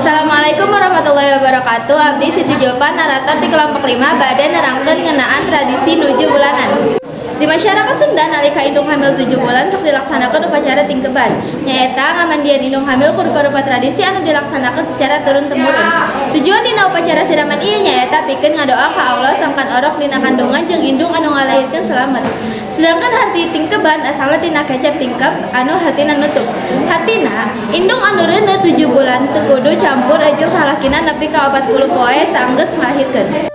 Assalamualaikum warahmatullahi wabarakatuh. Abdi Siti Jopan, narator di kelompok 5, bade nerangkeun ngeunaan tradisi nuju bulanan. Di masyarakat Sunda, nalika indung hamil 7 bulan sok dilaksanakan upacara tingkeban. Nyaeta ngamandian indung hamil ku rupa-rupa tradisi anu dilaksanakan secara turun temurun. Tujuan dina upacara siraman ieu nyaeta pikeun ngadoa ka Allah sangkan orok dina kandungan jeung indung anu ngalahirkeun selamat. Sedangkan harti tingkeban asalna tina kecap tingkep anu hartina nutup. Hartina, indung anu reuneu 7 bulan teu kudu campur jeung salakina nepi ka 40 poe sanggeus ngalahirkeun.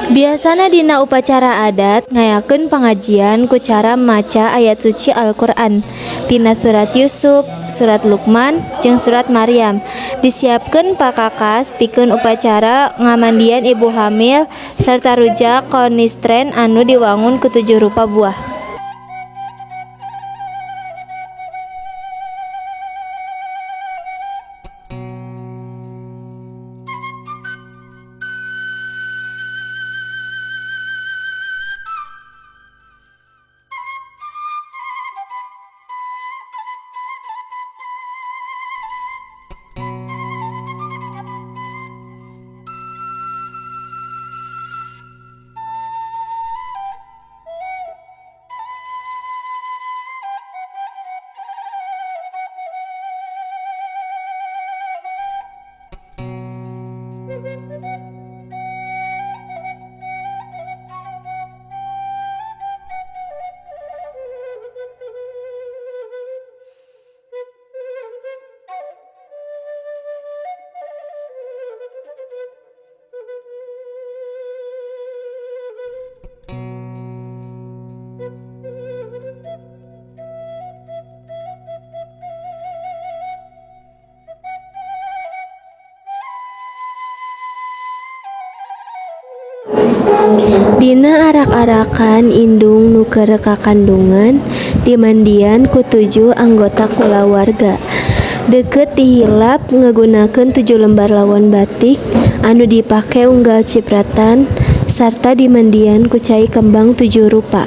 Biasana dina upacara adat ngayakeun pangajian ku cara maca ayat suci Al-Qur'an tina surat Yusuf, surat Luqman, jeung surat Maryam. Disiapkeun pakakas pikeun upacara ngamandian ibu hamil sarta rujak kanistren anu diwangun ku tujuh rupa buah. Dina arak-arakan indung nu keur kakandungan dimandian ku tujuh anggota kulawarga. Deukeut dihilap ngagunakeun 7 lembar lawon batik anu dipake unggal cipratan sarta dimandian ku cai kembang 7 rupa.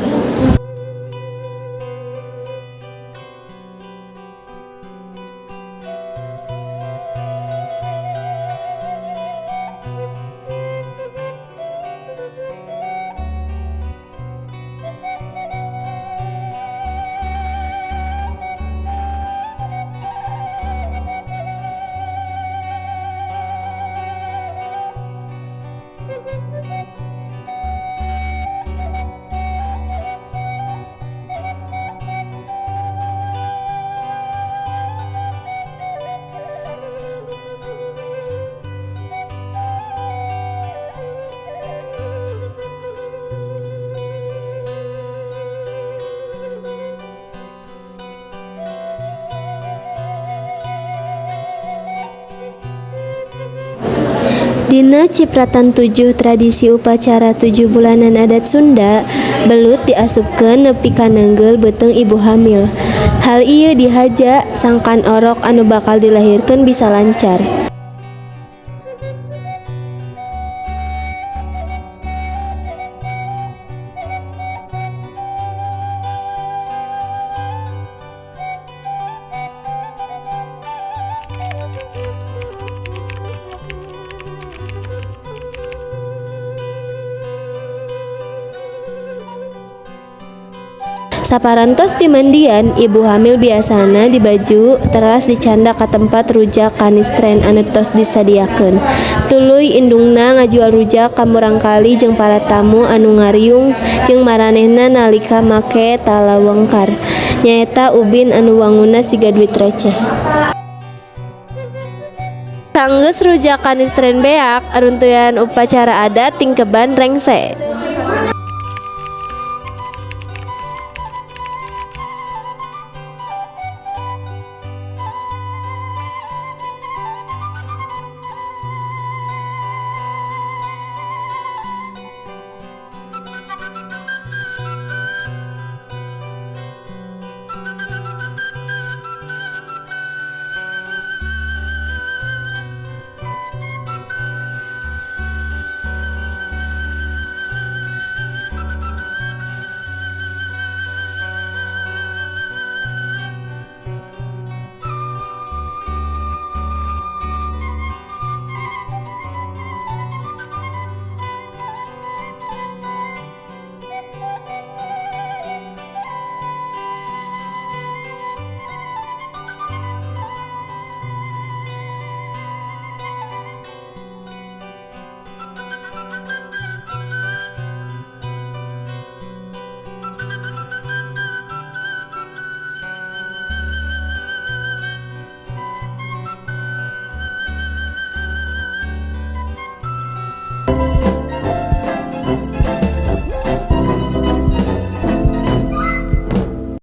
Dina cipratan 7 tradisi upacara 7 bulanan adat Sunda, belut diasupkeun nepi ka neunggeul beuteung ibu hamil. Hal ieu dihaja sangkan orok anu bakal dilahirkeun bisa lancar. Saparantos dimandian, ibu hamil biasana dibaju teras dicandak ka tempat rujak kanistren anu tos disadiakeun. Tuluy indungna ngajual rujak ka murangkalih jeung para tamu anu ngariung jeung maranehna nalika make talawengkar, nyaeta ubin anu wangunna siga duit receh. Sanggeus rujak kanistren beak, runtuyan upacara adat tingkeban rengse.